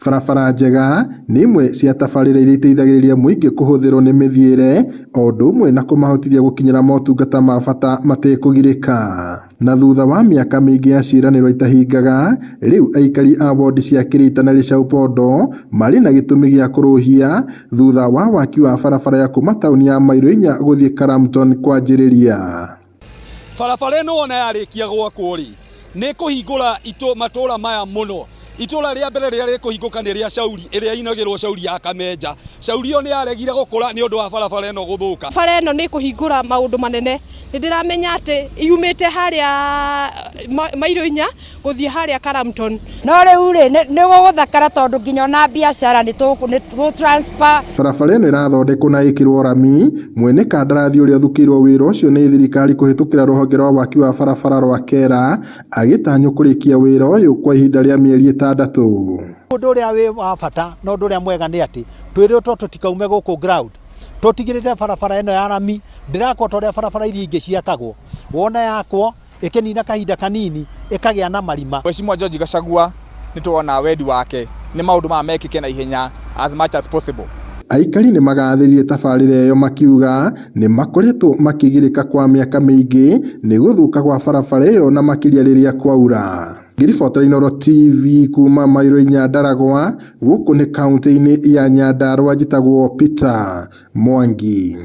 Barabara njega nĩ imwe cia tabarĩra iria iteithagĩrĩria mũingĩ kũhũthĩrwo nĩ mĩthiĩre o ũndũ ũmwe na kũmahotithia gũkinyĩra motungata ma bata matekũgirĩka. Na thutha wa mĩaka mĩingĩ ya ciĩranĩro itahingaga, rĩu aikari a wondi cia Kĩrĩita na Rĩcaũ-Pondo marĩ na gĩtũmi gĩa kũrũhia thutha wa waki wa barabara ya kuma taũni ya Mailo inya gũthiĩ Karamton kwanjĩrĩria. Barabara ĩno wona yarĩkia gwakwo rĩ, nĩ ĩkũhingũra matũra maya mũno. Itũra rĩa mbere rĩrĩa rĩkũhingũka nĩ rĩa Shauri, ĩrĩa ĩinagĩrwo Shauri ya Kamenja. Shauri ĩyo nĩ yaregire gũkũra nĩ ũndũ wa barabara ĩno gũthũka. Bara ĩno nĩ ĩkũhingũra maũndũ manene. Nĩ ndĩramenya atĩ yumĩte harĩa mairo inya gũthiĩ harĩa Karamton. No rĩu rĩ, nĩ gũgũthakara tondũ nginya ona biacara nĩ tũ transfer. Barabara ĩno ĩrathondekwo na ĩkĩrwo rami, mwene kandarathi ũrĩa ũthukĩirwo wĩra ũcio nĩ thirikari kũhĩtũkĩra rũhonge rwa waki wa barabara rwa KERA agĩtanywo kũrĩkia wĩra ũyũ kwa ihinda rĩa mĩeri ĩtandatũ. Ũndũ ũrĩa wĩ wa bata na ũndũ ũrĩa mwega nĩ atĩ twĩrĩtwo tũtikaume gũkũ ground tũtigĩrĩre barabara ĩno ya rami ndĩrakwo ta ũrĩa barabara iria ingĩ ciakagwo, wona yakwo ĩkĩnina kahinda kanini ĩkagĩa na marima. Mheshimiwa George Gachagua nĩ tuona wendi wake nĩ maũndũ maya mekĩke na ihenya as much as possible. Aikari nĩ magathĩrĩirie tabarĩra ĩyo makiuga nĩ makoretwo makĩgirĩka kwa mĩaka mĩingĩ nĩ gũthũka gwa barabara ĩyo na makĩria rĩrĩa kwaura. Ngĩribotera Inooro TV kuma Mairo Nyandaragwa, gũkũ nĩ kaũntĩ-inĩ ya Nyandarua njĩtagwo Peter Mwangi.